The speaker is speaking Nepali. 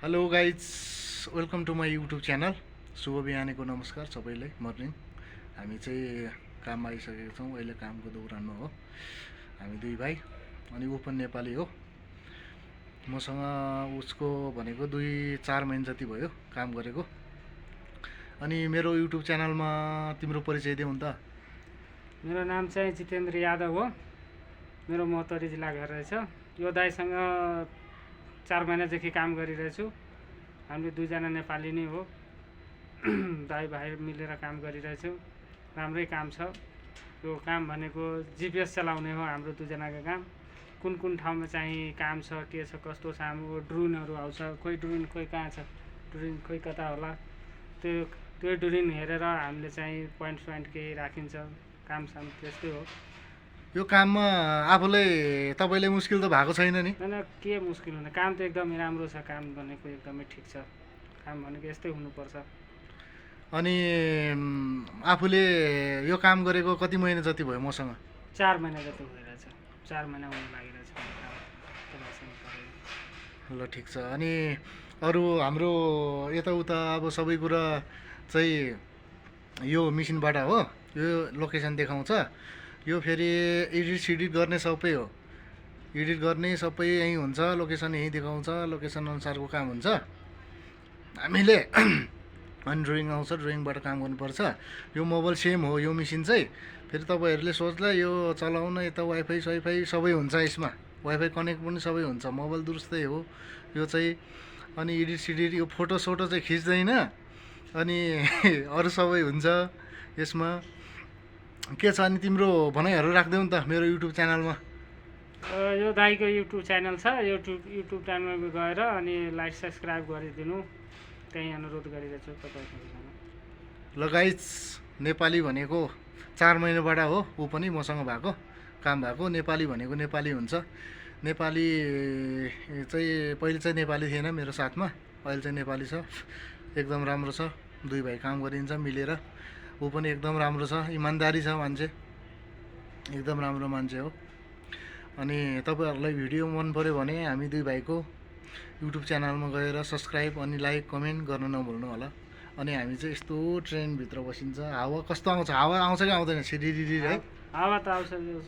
Hello guys, welcome to my YouTube channel. शुभ बिहानीको नमस्कार सबैलाई। मर्निङ हामी चाहिँ काममा आइसकेका छौँ। अहिले कामको दौरानमा हो। हामी दुई भाइ, अनि ऊ पनि नेपाली हो। मसँग उसको भनेको 2-4 महिना जति भयो काम गरेको। अनि मेरो युट्युब च्यानलमा तिम्रो परिचय देऊ त। मेरो नाम चाहिँ जितेन्द्र यादव हो। मेरो महोत्तरी जिल्ला घर रहेछ। यो दाइसँग 4 महिनादेखि काम गरिरहेछु। हामीले दुईजना नेपाली नै हो। दाइ भाइ मिलेर काम गरिरहेछौँ। राम्रै काम छ। यो काम भनेको जिपिएस चलाउने हो हाम्रो दुईजनाको काम। कुन कुन ठाउँमा चाहिँ काम छ, के छ, कस्तो छ, हाम्रो ड्रोनहरू आउँछ। खोइ ड्रोन खोइ कहाँ छ, ड्रोन खोइ कता होला। त्यो ड्रोन हेरेर हामीले चाहिँ पोइन्ट केही राखिन्छ। काम साम त्यस्तै हो। यो काममा आफूलाई तपाईँलाई मुस्किल त भएको छैन नि? होइन, के मुस्किल हुने, काम त एकदमै राम्रो छ। काम भनेको एकदमै ठिक छ। काम भनेको यस्तै हुनुपर्छ। अनि आफूले यो काम गरेको कति महिना जति भयो मसँग? 4 महिना जति भइरहेछ। 4 महिना हुन लागिरहेछ काम। ल ठिक छ। अनि अरू हाम्रो यताउता अब सबै कुरा चाहिँ यो मिसिनबाट हो। यो लोकेसन देखाउँछ। यो फेरि एडिट सिडिट गर्ने सबै हो। एडिट गर्ने सबै यहीँ हुन्छ। लोकेसन यहीँ देखाउँछ। लोकेसन अनुसारको काम हुन्छ। हामीले अनि ड्रइङ आउँछ, ड्रइङबाट काम गर्नुपर्छ। यो मोबाइल सेम हो यो मिसिन चाहिँ। फेरि तपाईँहरूले सोच्ला यो चलाउन यता वाइफाई साइफाई सबै हुन्छ यसमा। वाइफाई कनेक्ट पनि सबै हुन्छ। मोबाइल दुरुस्तै हो यो चाहिँ। अनि एडिट सिडिट यो फोटो सोटो चाहिँ खिच्दैन। अनि अरू सबै हुन्छ यसमा। के छ अनि तिम्रो भनाइहरू राख्देऊ नि त मेरो युट्युब च्यानलमा। यो दाइको युट्युब च्यानल छ। युट्युब च्यानलमा गएर अनि लाइक सब्सक्राइब गरिदिनु, त्यही अनुरोध गरिरहेछु तपाईँहरूसँग। ल गाइज, नेपाली भनेको 4 महिनाबाट हो। ऊ पनि मसँग भएको काम भएको। नेपाली भनेको नेपाली हुन्छ। नेपाली चाहिँ पहिले चाहिँ नेपाली थिएन मेरो साथमा, अहिले चाहिँ नेपाली छ। एकदम राम्रो छ। दुई भाइ काम गरिन्छ मिलेर। ऊ पनि एकदम राम्रो छ, इमान्दारी छ मान्छे, एकदम राम्रो मान्छे हो। अनि तपाईँहरूलाई भिडियो मन पऱ्यो भने हामी दुई भाइको युट्युब च्यानलमा गएर सब्सक्राइब अनि लाइक कमेन्ट गर्न नभुल्नु होला। अनि हामी चाहिँ यस्तो ट्रेनभित्र बसिन्छ। हावा कस्तो आउँछ, हावा आउँछ कि आउँदैन? सिडिडिडी है। हावा त आउँछ।